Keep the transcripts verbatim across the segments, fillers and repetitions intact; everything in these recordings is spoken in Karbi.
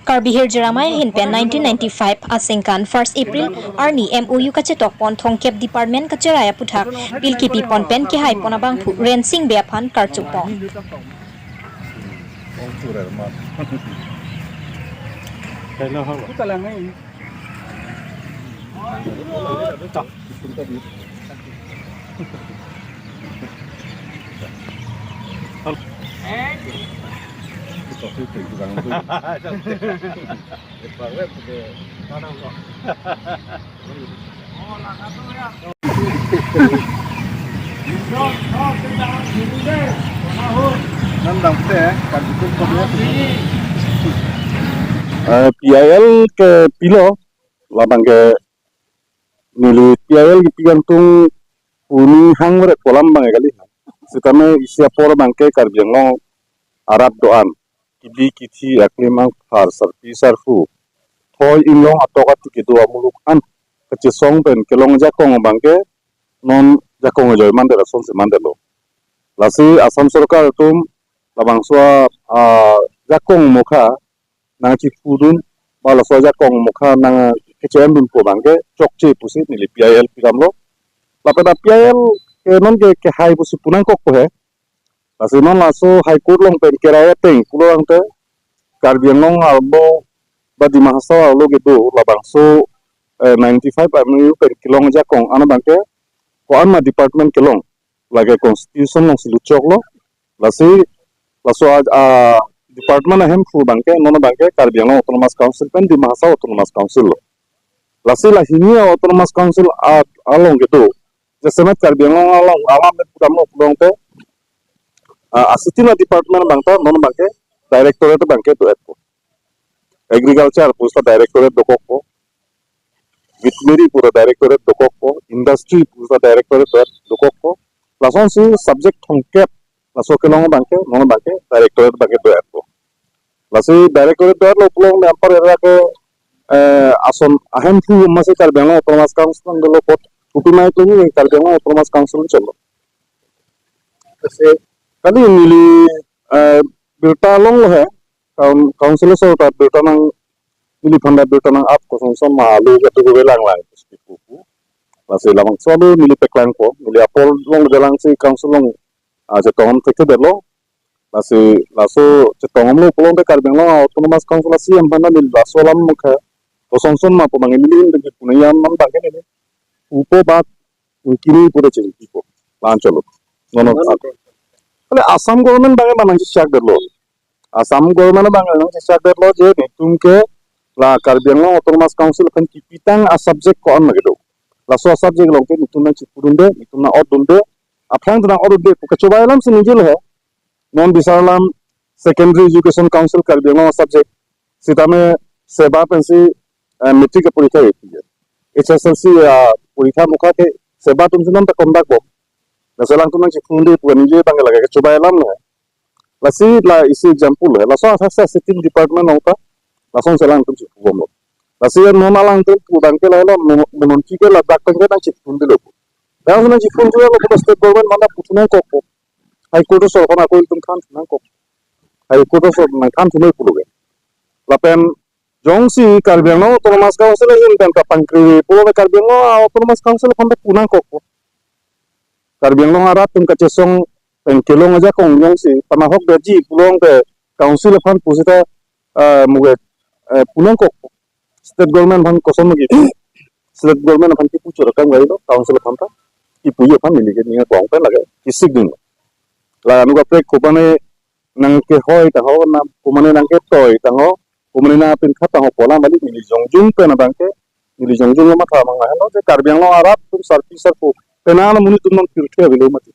Karbi Hill Jirangmai ahin pen nineteen ninety-five aningkan first April arni M O U kachetok pon thomkep department kacherai aputhak bill kipi pon pen kehai pon abangphu Rensing Bey aphan karchuk pon. Eh, P I L kepilo, labang ke neli P I L kipi kangtung uni hang beret pu alam abang kali. Sitame isi apor abang ke Karbi Anglong arat do-an, kebi kethe, aklim angphar, sarpi sarpo, thoi inglong atok ati kedo amuluk an kachesong pen kelong ajakong abang ke non jakong ajoine mandetlo, asonsi mandetlo. Lasi Assam sorkar atum labangso a, ah, jakong mokha nangchipudun, ba laso ajakong mokha nangkechendun pu abang ke chokche pusi neli P I L pidamlo. Lapen a P I L ke non ke kehai pusi pu nangkokpo he. Lasi non laso High Court along pen kerai ateng pulo tangte Karbi Anglong arlo ba Dima Hasao arlo kedo labangso, eh, ninety-five M O U pen kelong ajakong an abang ke ko-an ma department kelong, lake constitution alongsi lutchoklo. Lasi laso a, a department ahemphu abang ke non abang ke Karbi Anglong Autonomous Council pen Dima Hasao Autonomous Council lo. Lasi la hini Autonomous Council a, along kedo, jasemet Karbi Anglong along alam pen pudamlo pulo tangte, a, asitin a department abang ta non abang ke directorate abang ke do-etpo. Agriculture pusi ta directorate dokokpo. Veterinary puta directorate dokokpo. Industry pusi ta directorate do-, dokokpo. Lasonsi subject thomkep laso kelong abang ke, non abang ke directorate abang ke do-etpo. Lasi directorate do-etlo pulo tangte anpar era ke, eh, ason ahemphu masi Karbi Anglong Autonomous Council dolo apot, kopi ma itum ke Karbi Anglong Autonomous Council cholo. Lasi kali neli, eh, birta longlo he, kaun-, council asor ta birta nang, neliphan ta birta nang-ap, kosonson ma alo kedo kelang lang pusi pu pu. Lasi labangso alo neli paklangpo, neli apor longlelang si council along, ah, chetong thekthedetlo. Lasi laso chetonglo pulo tangte Karbi Anglong Autonomous Council a C E M aphan ta neli laso alam mokha kosonson ma pu abang neli neli punai an abang ke neli pupo ba kini pura chingkipo, la-an cholo. Non non. Kali Assam government abang ke ma nangchechakdetlo. Assam government abang nangchechakdetlo je netum ke la Karbi Anglong Autonomous Council aphan kipitang a subject ko-an ma kedo. Laso a subject along ke netum nangchipudunde, netum nang-otdunde, aphrang nang-otdunde pu kachobei alamsi ningjelo he. Non bisar alam Secondary Education Council Karbi Anglong a subject, sitame SEBA pensi, eh, matric aporikha epiji. H S L C, ah, porikha mokha ke SEBA atumsi non ta conduct bom. Lasi alangtum nangchipudunde pu ningje abang ke lake kachobei alam lo he. Lasi la isi example he. Laso athak sa sitin department along ta lasonsi alangtum chipubomlo. Lasi non alangtum pu abang ke lahelo, mo-, mo non ke ladak pen ke nangchipudundelo pu. Nangchipudundelo pu ta state government aphan ta puthunangkokpo. High Court asor aphan ako ilitum thanthu nangkok. High Court asor nangthanthu noi pulo ke. Lapen jongsi Karbi Anglong Autonomous Council ahin pen kapangkri pulo ke Karbi Anglong Autonomous Council aphan ta punangkokpo. Karbi Anglong arat atum kachesong pen kelong ajakong jongsi panahokdetji pulo tangte council aphan pusita, ah, muge, eh, punangkokpo. State government aphan koson mugi. State government aphan kipu choro kam gailo, council aphan ta. Kipuji aphan neli ke ning akong pen lake kisik ding. La anu kaprek kopane nangkehoi tangho, na komane nangketoi tangho, komane nangpinkha tangho pu alam kali, neli jongjung pen abang ke, neli jongjung matha mang lahelo je Karbi Anglong arat atum sarpi sarpo, penang amonit atum nangpirthe avelo mati.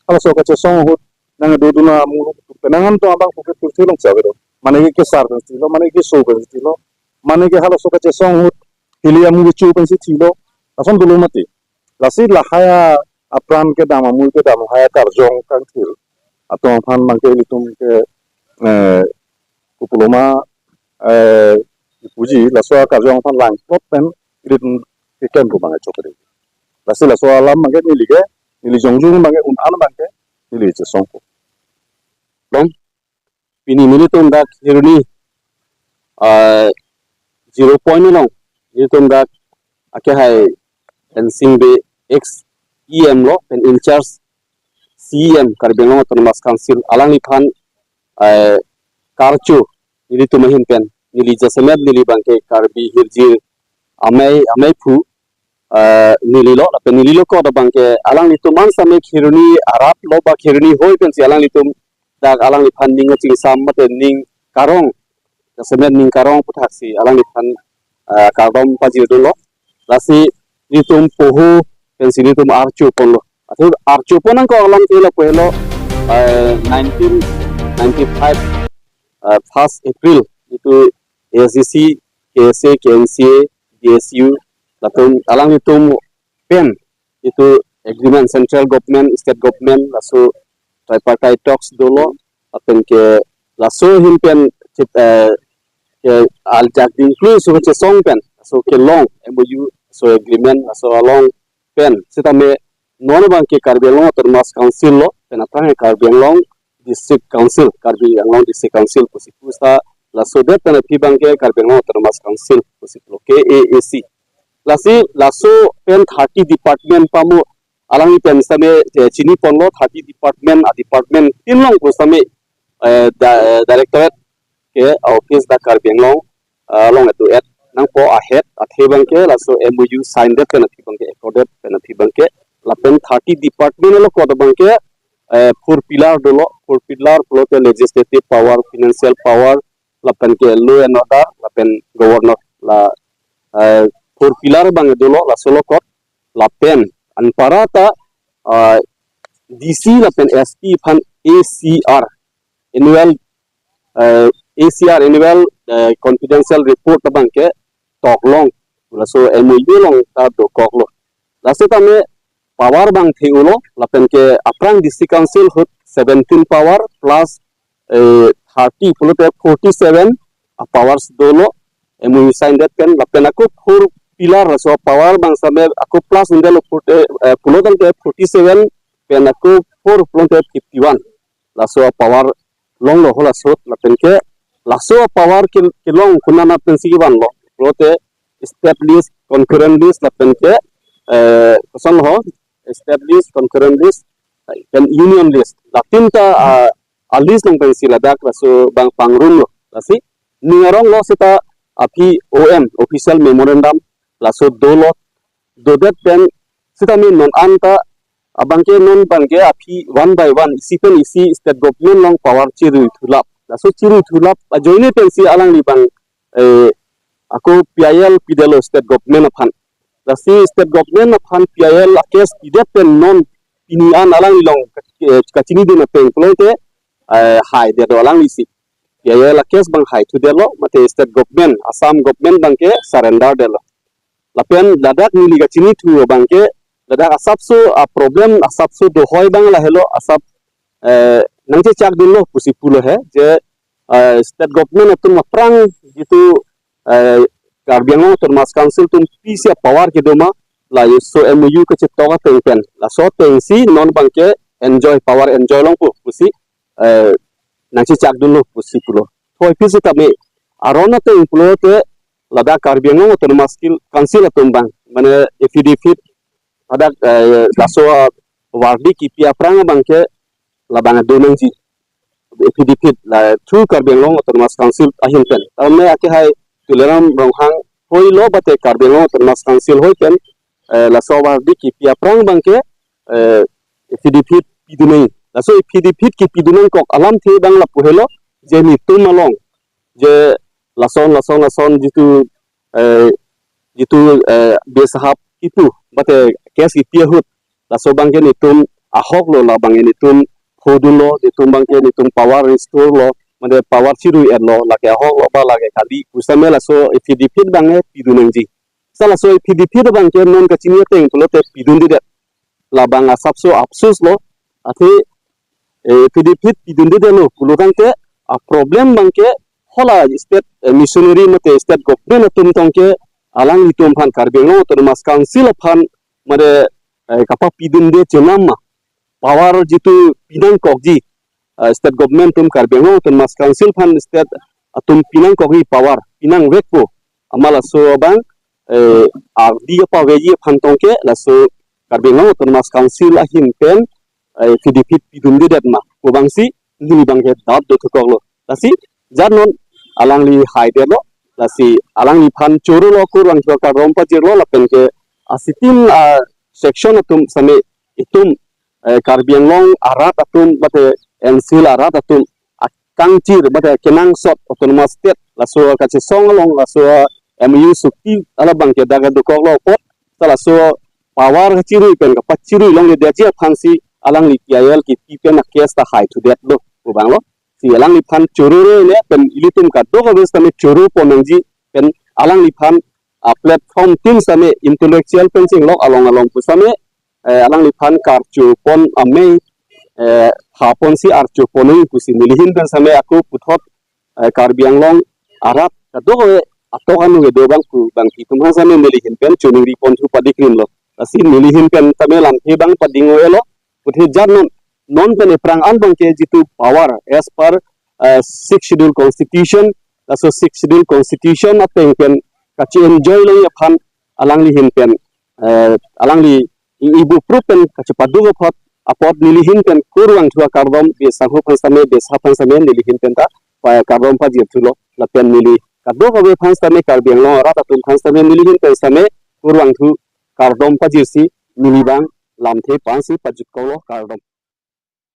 Halaso kachesong ahut nangdodun amuluk atum penang atum abang puke pirthe alongsi avelo. Mane ke kesar pensi thilo, mane ke keso pensi thilo, mane ke halaso kachesong ahut hili amu kecho pensi thilo, lason dolo mati. Lasi lahai apran kedam, amul kedam, lahai akarjong kangthir atum aphan abang ke ilitum ke, eh, kopiloma, eh, ipuji, laso akarjong aphan langplot pen ilitum keklem pu abang ke chokri. Lasi laso alam abang ke neli ke, neli jongjung abang ke, un-an abang ke neli chesongpo. kardom. Pini nelitum dak Kheroni, ah, zero point along nelitum dak akehai Ensing Bey, ex E M lo, pen in charge C E M Karbi Anglong Autonomous Council, alangliphan, eh, karcho nelitum ahin pen, neli jasemet neli abangke Karbi hirjir amei, ameiphu, eh, neli lo, lapen neli lo kot abangke alanglitum an same Kheroni arat lo ba Kheroni hoi pensi alanglitum dak alangliphan ning kachingsam mate ning karong, jasemet ning karong aputhaksi alangliphan, eh, kardom pajir dunlo. Lasi nelitum poho pensi nelitum archo ponlo. Athe archo pon nangkok alamthe lapu helo, eh, nineteen ninety-five, eh, first April itum A S D C, K S A, K N C A, D S U, latum alanglitum pen itum agreement, central government, state government, laso tripartite talks dolo, lapen ke laso ahin pen chit, eh, ke aljak dingklu so kachesong pen, so kelong M O U, so agreement, laso along pen sitame non abangke Karbi Anglong Autonomous Council lo, pen aphrang ke Karbi Anglong District Council, Karbi Anglong District Council pusi pu seta, laso det pen aphi abangke Karbi Anglong Autonomous Council pusi pulo, K A A C. Lasi laso pen thirty department pamo, alangli pen same, eh, chini ponlo, thirty department, a department tin along pu same, eh, da-, eh, directorate ke office dak Karbi Anglong, eh, along edu et nangpo ahet, athe abangke laso M O U sign det pen aphi abangke, accord det pen aphi abangke, lapen thirty department along kot abangke, eh, four pillar dolo, four pillar pulote legislative power, financial power, lapen ke law and order, lapen governor, la, eh, four pillar abang dolo, laso along kot, lapen anparta, eh, D C lapen S P aphan A C R, annual, eh, A C R, annual, eh, confidential report abangke toklong, laso M O U along ta dokoklo. Laso tame power abang the-olo, lapen ke aphrang District Council ahut seventeen power plus, eh, thirty pulote forty-seven a powers dolo, M O U sign det pen, lapen ako four pillar laso power abang same ako plus undelo pulote, eh, pulo tangte forty-seven pen ako four pulote fifty-one. Laso power longlo halaso ahut, lapen ke laso power ke, kelong konat pensi kevanlo pulote state list, concurrent list, lapen ke, eh, koson ho, state list, concurrent list, pen union list. Latin ta, ah, a list along pensi ladak laso abang pangrumlo. Lasi ning aronglo seta aphi O M, official memorandum, laso dolo, dodet pen sitame non anta abangke non abangke aphi one by one, isi pen isi state government along power chirui thulap. Laso chirui thulap ajoine pensi alangli abang, eh, ako P I L pidetlo state government aphan. Lasi state government aphan P I L a case pidet pen non pini an alangli along, eh, kachinidun ateng pulote, eh, haidetlo alanglisi. P I L a case abang haithudetlo, mate state government, Assam government abangke surrender detlo. Lapen ladak neli kachinithu abangke, ladak asapso a problem, asapso dohoi abang lahelo, asap, eh, nangchechak dunlo pusi pulo he, je, eh, state government atum aphrang jitu, eh, Karbi Anglong Autonomous Council atum pisi a power kedo ma, laso M O U kachetok ateng pen, laso atengsi non abangke enjoy, power enjoy longpo pusi, eh, nangchechak dunlo pusi pulo. Thoi pisi tame aron ateng pulote ladak Karbi Anglong Autonomous Council atum abang, mane affidavit, ladak, eh, laso, ah, wardi kipi aphrang abangke labang do nangji. Affidavit la through Karbi Anglong Autonomous Council ahin pen. Tame akehai Tuliram Ronghang hoi lo mate Karbi Anglong Autonomous Council hoi pen, eh, laso wardi kipi aphrang abangke, eh, affidavit pidun nang. Laso affidavit kipidun nangkok alamthe abang lapu helo, je netum along, je lason, lason, lason jitu, eh, jitu, eh, besahap kipu, mate case kipi ahut, laso abangke netum ahoklo, labang netum phodunlo, netum abangke netum power restore lo, mate power chirui-etlo, lake ahoklo ba lake kali, pu same laso affidavit abangke pidun nangji. Seta laso affidavit abangke non kachini ateng pulote pidundedet. Labang asapso apsus lo, athe, eh, affidavit pidundedetlo pulo tangte a problem abangke hala state, eh, missionary mate state government atum tangte alanglitum aphan, Karbi Anglong Autonomous Council aphan mate, eh, kapapidunde chenam ma, power jitu pinangkokji, eh, state government atum Karbi Anglong Autonomous Council aphan state atum pinangkokji power, pinangvekpo. Amat laso abang, eh, ardi apaveji aphan tong ke laso Karbi Anglong Autonomous Council ahin pen, eh, affidavit pidundedet ma pu abangsi neli abang ke doubt dothukoklo. Lasi jat non alangli haidetlo. Lasi alangliphan chorolo, kurvangthu akardom pajirlo lapen ke a-sitting, ah, section atum same itum, eh, Karbi Anglong arat atum mate N C L arat atum akangchir mate kenangsot autonomous state laso kachesong along laso M O U sukti alabang ke dak dokoklo apot, ta laso power kachirui pen kapachirui longledetji aphansi alangli P I L kipi pen a-case ta haithudetlo pu abanglo. Si alangliphan chorolo ne pen ilitum kadokave same choroponangji pen alangliphan a-platform tin same intellectual pen chinglok along along pu same, eh, alangliphan karchopon amei, eh, thaponsi archoponang pusi nelihin pen same ako puthot, eh, Karbi Anglong arat kadokave atok anu kedo abang pu abang itum aphan same nelihin pen choningriponthu padikrimlo. Lasi nelihin pen tame lamthe abang pading-o-elo. Puthe jat non, non pen ephrang an abang ke jitu power as per, eh, Sixth Schedule Constitution, laso Sixth Schedule Constitution ateng pen kachi-enjoy longji aphan alanglihin pen, eh, alangli i-, ibu proof pen kachepaduk apot, apot nelihin pen kurvangthu akardom Besangho aphan same, Besa aphan same nelihin pen ta pa-, kardom pajirthulo. Lapen neli kadokave aphan same, Karbi Anglong arat atum aphan same nelihin pen same kurvangthu kardom pajirsi neli abang lamthe pansi pajutkoklo, kardom.